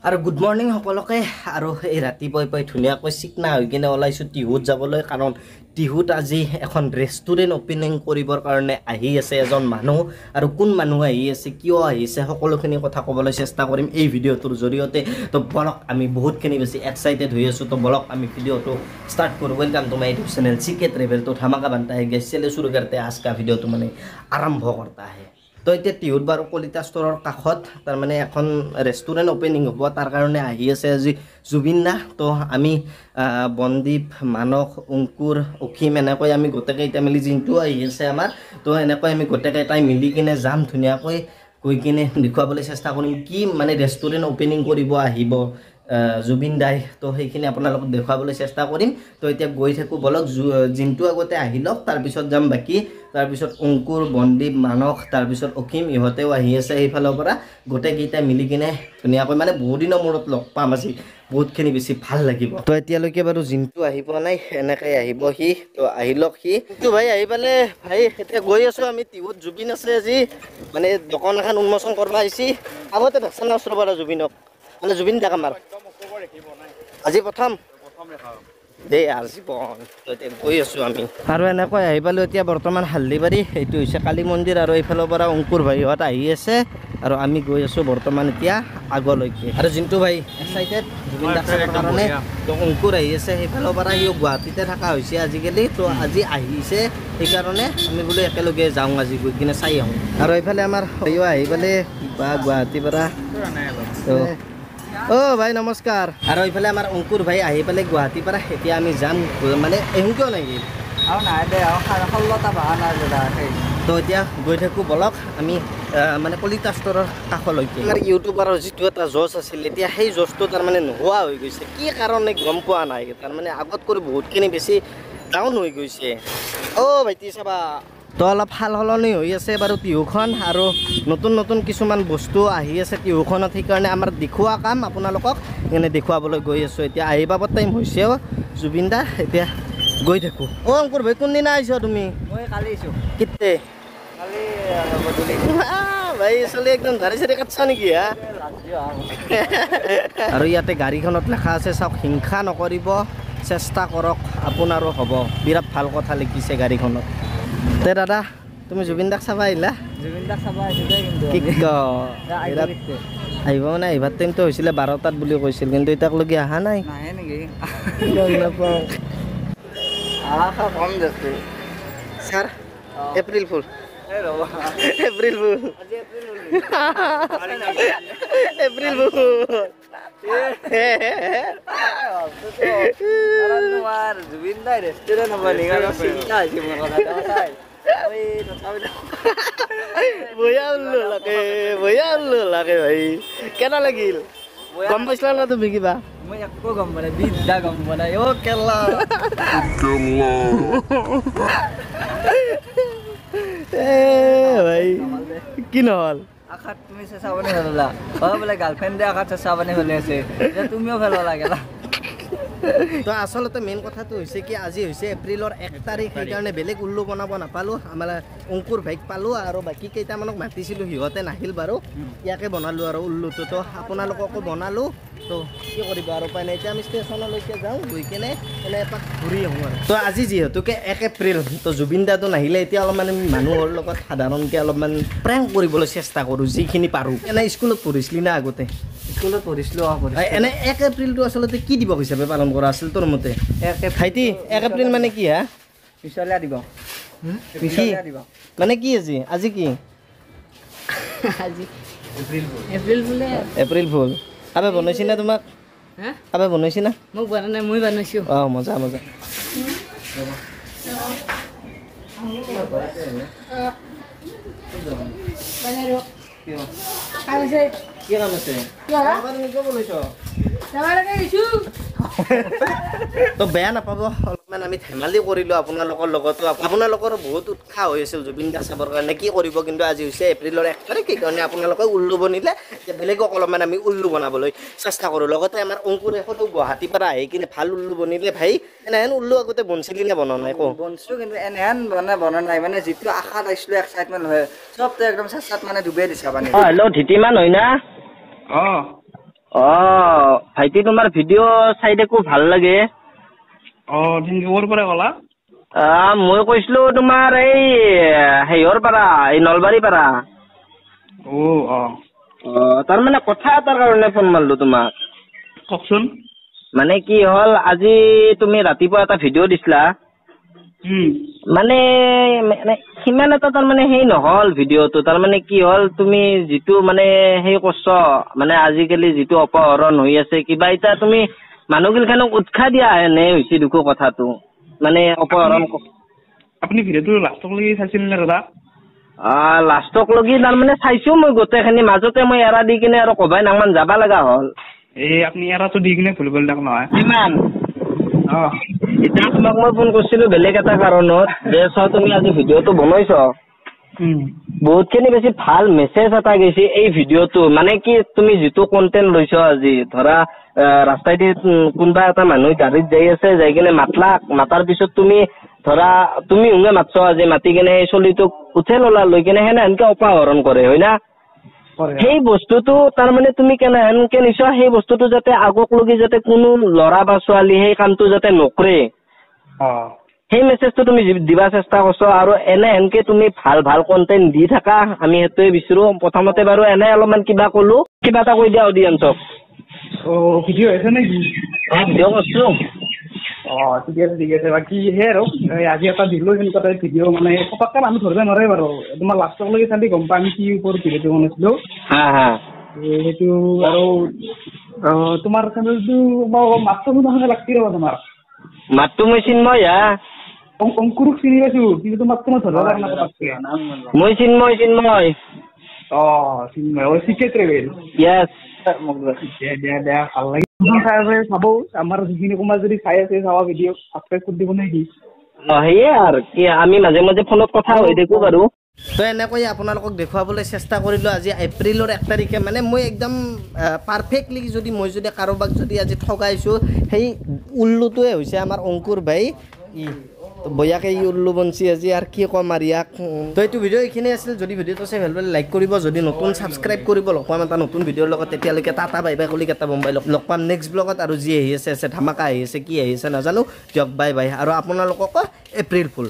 আৰু good morning সকলোকে। আৰু এই ৰাতিপুৱাই পুৱাই ধুনীয়াকৈ চিকনা হৈ কিনে ওলাইছোঁ টিহুত যাবলৈ, কাৰণ টিহুত আজি এখন ৰেষ্টুৰেণ্ট অ'পেনিং কৰিবৰ কাৰণে আহি আছে এজন মানুহ। আৰু কোন মানুহ আহি আছে, কিয় আহিছে, সকলোখিনি কথা ক'বলৈ চেষ্টা কৰিম এই ভিডিঅ'টোৰ জৰিয়তে। তো বলক, আমি বহুতখিনি বেছি এক্সাইটেড হৈ আছোঁ। তো বলক, আমি ভিডিঅ'টো ষ্টাৰ্ট কৰোঁ। Welcome to my YouTube channel C K travel. तो धमाका बनता है गाइस, चलिए शुरू करते हैं आज का ভিডিঅ'টো মানে আৰম্ভ करता है। তো এতিয়া টিহুত বাৰু কলিতা ষ্ট'ৰৰ কাষত তাৰমানে এখন ৰেষ্টুৰেণ্ট অ'পেনিং হ'ব, তাৰ কাৰণে আহি আছে আজি জুবিন দা। তো আমি বনদীপ, মানস, অংকুৰ, অসীম এনেকৈ আমি গোটেইকেইটা মিলি, জিনটো আহি আছে আমাৰ, তো এনেকৈ আমি গোটেইকেইটাই মিলি কিনে যাম ধুনীয়াকৈ গৈ কিনে দেখুৱাবলৈ চেষ্টা কৰিম কি মানে ৰেষ্টুৰেণ্ট অ'পেনিং কৰিব আহিব জুবিন দাই। তো সেইখিনি আপোনালোকক দেখুৱাবলৈ চেষ্টা কৰিম। তো এতিয়া গৈ থাকোঁ বলক, জিনটো আগতে আহি লওক, তাৰপিছত যাম বাকী। তাৰপিছত অংকুৰ, বনদীপ, মানস, তাৰপিছত অসীম, ইহঁতেও আহি আছে সেইফালৰ পৰা। গোটেইকেইটা মিলি কিনে ধুনীয়াকৈ মানে বহুদিনৰ মূৰত লগ পাম আজি, বহুতখিনি বেছি ভাল লাগিব। তো এতিয়ালৈকে বাৰু জিনটো আহি পোৱা নাই, এনেকৈ আহিব সি। তো আহি লওক সি। জিনটো ভাই আহি পালে ভাই, এতিয়া গৈ আছোঁ আমি টিহুত। জুবিন আছে আজি, মানে দোকান এখন উন্মোচন কৰিব আহিছি। আগতে দেখছা না ওচৰৰ পৰা জুবিনক, মানে জুবিন দাক আমাৰ আজি প্ৰথম দেই আজি বন। এতিয়া গৈ আছোঁ আমি আৰু এনেকৈ আহি পালোঁ এতিয়া বৰ্তমান হালধিবাৰী, এইটো হৈছে কালী মন্দিৰ। আৰু এইফালৰ পৰা অংকুৰ ভাইহঁত আহি আছে আৰু আমি গৈ আছোঁ বৰ্তমান এতিয়া আগলৈকে। আৰু জিনটো ভাই এক্সাইটেড জুবিন দাক চাবৰ কাৰণে। তো অংকুৰ আহি আছে সেইফালৰ পৰা, সিও গুৱাহাটীতে থকা হৈছে আজিকালি, তো আজি আহিছে, সেইকাৰণে আমি বোলো একেলগে যাওঁ আজি, গৈ কিনে চাই আহোঁ। আৰু এইফালে আমাৰ ভাইও আহি পালে বা গুৱাহাটীৰ পৰা। তো অ' ভাই নমস্কাৰ। আৰু এইফালে আমাৰ অংকুৰ ভাই আহি পালে গুৱাহাটীৰ পৰা, এতিয়া আমি যাম মানে এহো কিয় নাহিল। তো এতিয়া গৈ থাকোঁ বলক আমি মানে কলিতা ষ্ট'ৰৰ কাষলৈকে। আমাৰ ইউটিউবাৰৰ যিটো এটা জচ আছিল, এতিয়া সেই জচটো তাৰমানে নোহোৱা হৈ গৈছে, কি কাৰণে গম পোৱা নাই। তাৰমানে আগত কৰি বহুতখিনি বেছি ডাউন হৈ গৈছে। অ' ভাইটি চাবা, তো অলপ সাল সলনি হৈ আছে বাৰু টিহুখন, আৰু নতুন নতুন কিছুমান বস্তু আহি আছে টিহুখনত, সেইকাৰণে আমাৰ দেখুওৱা কাম আপোনালোকক এনে দেখুৱাবলৈ গৈ আছোঁ। এতিয়া আহি পাব টাইম হৈছেও জুবিন দা, এতিয়া গৈ থাকোঁ। অ' অংকুৰ ভাই, কোনদিনা আহিছ তুমি? মই কালি আহিছোঁ। কেতিয়া? কালি গধূলি। ভাই চলি একদম ধাৰি চাৰি কাটছা নেকি হা? আৰু ইয়াতে গাড়ীখনত লেখা আছে চাওক, হিংসা নকৰিব, চেষ্টা কৰক আপোনাৰো হ'ব। বিৰাট ভাল কথা লিখিছে গাড়ীখনত। তে দাদা, তুমি জুবিন দাক চাব আহিলা? জুবিন দাক চাব আহিছোঁ দেই, কিন্তু কি আহিব মানে আহিবাৰ টাইমটো হৈছিলে 12টাত বুলি কৈছিল, কিন্তু এতিয়ালৈকে অহা নাই। নাহে নেকি? গম নাপাওঁ। আশা কম দেখছো। Sir, April fool. April fool, April fool. তোমাৰ জুবিন দাই ৰেষ্টুৰেণ্ট হ'ব নেকি? চিন্তা হৈছে মোৰ কথাটো। বয়া উল্লো লাগে, বয়া উল্লো লাগে ভাই। কেনে লাগিল? গম পাইছিলা না তুমি কিবা? মই একো গম পোৱা নাই, বিদ্যা গম পোৱা নাই। অ' কেলা এ ভাই, কি নহ'ল? আশাত তুমি চেঁচা পানী ফেললা, অ বোলে গাৰ্লফ্ৰেণ্ডে আশাত চেঁচা পানী ফেলি আছে, এতিয়া তুমিও ফেলব লাগে। তো আচলতে মেইন কথাটো হৈছে কি, আজি হৈছে এপ্ৰিলৰ 1 তাৰিখ, সেইকাৰণে বেলেগ উল্লু বনাব নাপালোঁ। আমাৰ অংকুৰ ভাইক পালোঁ আৰু বাকী কেইটামানক মাতিছিলোঁ, সিহঁতে নাহিল বাৰু। ইয়াকে বনালোঁ আৰু উল্লুটো, তো আপোনালোককো বনালোঁ। তো কি কৰিব আৰু উপায় নাই। এতিয়া আমি ষ্টেচনলৈকে যাওঁ, গৈ কেনে এনে এপাক ঘূৰি আহোঁ আৰু। তো আজি যিহেতুকে 1 এপ্ৰিল, তো জুবিন দাটো নাহিলে এতিয়া অলপমান আমি মানুহৰ লগত সাধাৰণকৈ অলপমান প্ৰেংক কৰিবলৈ চেষ্টা কৰোঁ যিখিনি পাৰোঁ। এনে স্কুলত পঢ়িছিলি না আগতে? স্কুলত পঢ়িছিলোঁ। এনে 1 এপ্ৰিলটো আচলতে কি দিৱস হিচাপে পালন কৰা আছিল তোৰ মতে? ভাইটি, 1 এপ্ৰিল মানে কি? হা, পিছলীয়া দিৱস। পিছলীয়া দিৱস মানে কি? আজি আজি কি? আজি এপ্ৰিল ফুল। এপ্ৰিল ফুল। কাবে বনাইছি না তোমাক? কাবে বনাইছি না? মোক বনা নাই, মই বনাইছোঁ। অঁ, মজা মজা। কি কাম আছে? তো বেয়া নাপাব, অলপমান আমি ধেমালি কৰিলোঁ আপোনালোকৰ লগতো। আপোনালোকৰ বহুত উৎসাহ হৈ আছিল জুবিন দা চাবৰ কাৰণে, কি কৰিব, কিন্তু আজি হৈছে এপ্ৰিলৰ 1 তাৰিখ, সেইকাৰণে আপোনালোকে উল্লু বনিলে, বেলেগক অলপমান আমি উল্লু বনাবলৈ চেষ্টা কৰোঁ। লগতে আমাৰ অংকুৰে সদৌ গুৱাহাটীৰ পৰা আহি কিনে ভাল উল্লু বনিলে ভাই। এনেহেন উল্লু আগতে বনছিলি নে বনা নাই? কওঁ বনছোঁ, কিন্তু এনেহেন মানে বনা নাই, মানে যিটো আশাত আহিছিলোঁ এক্সাইটমেণ্ট হয়, চবটো একদম চেষ্টাত মানে ডুবাই দিছা পানী। অঁ হেল্ল' ধীতিমান হয় না? অঁ। অ ভাইটি, তোমাৰ ভিডিঅ' চাই থাকো, ভাল লাগে। অ thank U. ক'ৰ পৰা ক'লা? মই কৈছিলো তোমাৰ এই হেৰিয়ৰ পৰা, এই নলবাৰীৰ পৰা। অ অ অ তাৰমানে কথা এটাৰ কাৰণে ফোন মাৰিলো তোমাক। কওকচোন। মানে কি হ'ল, আজি তুমি ৰাতিপুৱা এটা ভিডিঅ' দিছিলা, মানে মানে সিমান এটা তাৰমানে সেই নহ'ল ভিডিঅ'টো। তাৰমানে কি হ'ল, তুমি যিটো মানে সেই কৰছ, মানে আজিকালি যিটো অপহৰণ হৈ আছে কিবা, এতিয়া তুমি মানুহগিলখানক উৎসাহ দিয়া হেনে হৈছে দেখো কথাটো, মানে অপহৰণ। আপুনি ভিডিঅ'টো লাষ্টলৈকে চাইছিল নে দাদা? লাষ্টক লগি তাৰমানে চাইছো মই গোটেইখিনি, মাজতে মই এৰা দি কিনে আৰু কবাই নামান যাব লগা হ'ল। এই আপুনি এৰাটো দি কিনে ভুল কৰিলে নহয়। কিমান অ এতিয়া তোমাক মই ফোন কৰিছিলো বেলেগ এটা কাৰণত, যে চোৱা তুমি আজি ভিডিঅ'টো বনাইছ, বহুতখিনি বেছি ভাল মেছেজ এটা গৈছে এই ভিডিঅ'টো। মানে কি, তুমি যিটো কণ্টেণ্ট লৈছ আজি, ধৰা ৰাস্তাইদি কোনোবা এটা মানুহ গাড়ীত যাই আছে, যাই কিনে মাতলাক, মাতাৰ পিছত তুমি ধৰা তুমি হুঙে মাতছ আজি, মাতি কিনে সেই চলিটোক উঠে ল'লা, লৈ কিনে সেনেহেনকে অপহৰণ কৰে, হয় না? সেই বস্তুটো তাৰমানে তুমি কেনেহেনকে নিছ, সেই বস্তুটো যাতে আগক লগি যাতে কোনো ল'ৰা বা ছোৱালী সেই কামটো যাতে নকৰে, সেই মেছেজটো তুমি দিবা চেষ্টা কৰছ। আৰু এনেহেনকে তুমি ভাল ভাল কণ্টেণ্ট দি থাকা, আমি সেইটোৱে বিচাৰো। প্ৰথমতে বাৰু এনে অলপমান কিবা ক'লো, কিবা এটা কৈ দিয়া অডিয়েঞ্চক। অ ভিডিঅ' হৈছে নেকি? অ ভিডিঅ' কৰছো। অ ঠিকে আছে, ঠিকে আছে। বাকী সেই আৰু আজি এটা দিলো সেনেকুৱা টাইপ ভিডিঅ', মানে পটককে মানুহ ধৰিব নোৱাৰে বাৰু, তোমাৰ লাষ্টলৈকে চালি গম পাম কি ওপৰত ভিডিঅ'টো বনাইছিলো। হা হা সেইটো। আৰু তোমাৰ চেনেলটো মই মাতটো শুনা লাগছি ৰ'বা, তোমাৰ মাতটো মই চিন্ময়। হা, অংকুৰক চিনি পাইছো, কিন্তু মাতটো মই ধৰিব পৰা নাই পটককে। মই চিন্ময়, চিন্ময়। অ চিন্ময়, অ চিকে ট্ৰেভেল। য়েছ। দিয়া দিয়া, ভাল লাগে চাই আছে, চাব আমাৰ যিখিনি কোনোবা যদি চাই আছে চাবা, ভিডিঅ' ছাবস্ক্ৰাইব কৰি দিব নেকি? অ সেয়ে আৰু কি, আমি মাজে মাজে ফোনত কথা হৈ থাকো বাৰু। তো এনেকৈ আপোনালোকক দেখুৱাবলৈ চেষ্টা কৰিলোঁ আজি এপ্ৰিলৰ 1 তাৰিখে। মানে মই একদম পাৰফেক্টলি যদি মই যদি কাৰোবাক যদি আজি ঠগাইছোঁ, সেই উল্লুটোৱে হৈছে আমাৰ অংকুৰ ভাই। ই বয়াকে ই উল্লু বনছি আজি, আৰু কি ক'ম আৰু ইয়াক। তো এইটো ভিডিঅ' এইখিনিয়ে আছিল। যদি ভিডিঅ'টো চাই ভাল পালে লাইক কৰিব, যদি নতুন ছাবস্ক্ৰাইব কৰিব। লগ পাম এটা নতুন ভিডিঅ'ৰ লগত, তেতিয়ালৈকে tata bye bye Kolkata Bombay. লগ পাম নেক্সট ব্লগত। আৰু যি আহি আছে আছে ধামাকা আহি আছে, কি আহি আছে নাজানো। দিয়ক বাই বাই, আৰু আপোনালোককো এপ্ৰিল ফুল।